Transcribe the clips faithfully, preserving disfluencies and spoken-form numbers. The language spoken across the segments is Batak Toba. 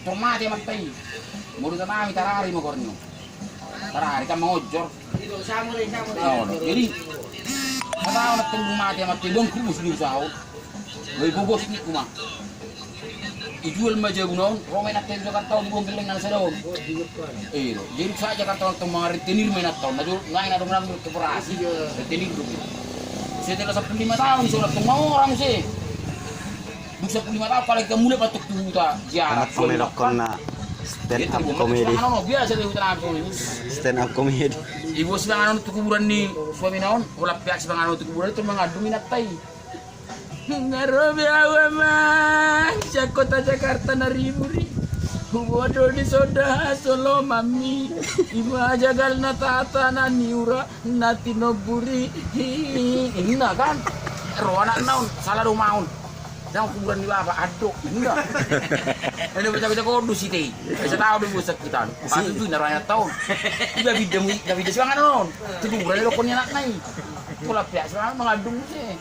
Tor mate amanta i. Molo tanami tarari ma goarna. Tarari kan mangonjor. Jadi, sataon antong mate amanta i, dung kubus di usaha on. Boi bobos ni kuma. Ijual ma jabuna on, ro ma inanta i tu Jakarta on, dibuang gellengna na sada on. Iro, jadi sahat Jakarta on antong mangarentenir ma inanta on. Na jolo ngai na dong nang koperasi. Rentenir do. Setelah sampulu lima taon, so antong mamora muse. Dung sampulu lima taon, apalagi mulak ma antong tu huta. Ziarah. Anak pemain lokal na stand up comedy. Biasa do huta na. Stand up comedy. Iboan sipanganon tu kuburan ni suamina on, holan peak sipanganon tu kuburan i, antong mangandung inanta i. Nga ro be au amang sian kota Jakarta na ribur i. Huboto di sonda hasolomanmi. Ima jagal na tata na niura na tinombur i. Inna kan. Ro anakna on, sala do ma on. Jang kuburan ni bapa, ando. Inna. Enda baca-baca kodus ite. Bisa tahu do buat sakitan. Patuju na ro anakna on. Iba bidda mu, iba bidda sipanganon on. Tu kuburan i dokon ni anakna i. Holan peak sipanganon mangandung muse.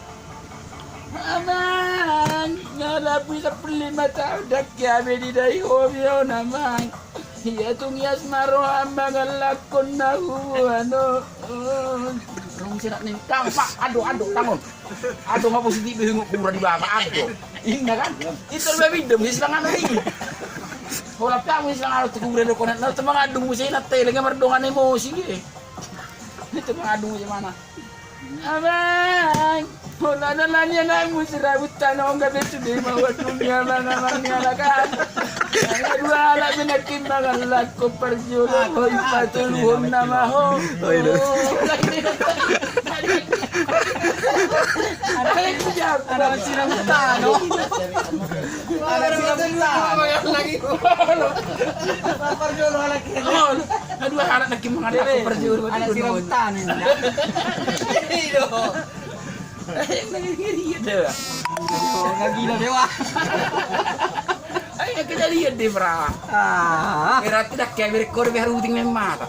Amang, nga lapu sampulu lima taon dang hea be didai ho be on amang. Ia tung ias ma roham mangalangkon na huboan on. Rong serak ni. Tang, Pak, ando, ando, tangon. Ando, nga positif be ingot kuburan ni bapa, ando. Inna kan? Ito be bidda muse sipanganon i. Holan peak muse sipanganon tu kuburan dokon anakna, antong mangandung muse inanta i, lenge mardongan emosi be. Antong mangandung muse ma. Amang, holan ala ni anakmu sirabut tano on gabe sude ma huandung ni amang-amang ni halak an. Nga dua halak be nangkin mangalangkon parjolo, ho i patoluhon nama ho. Anak sirabut tano. Anak sirabut tano. Parjolo anak. Nga dua halak nangkin mangalangkon parjolo. Anak sirabut tano. Iyo. Ngeri-ngeri do. Nga gila be wah. Ai, kejadian do, Bra. Ah. Berarti dang hea be rekor be haruting memata.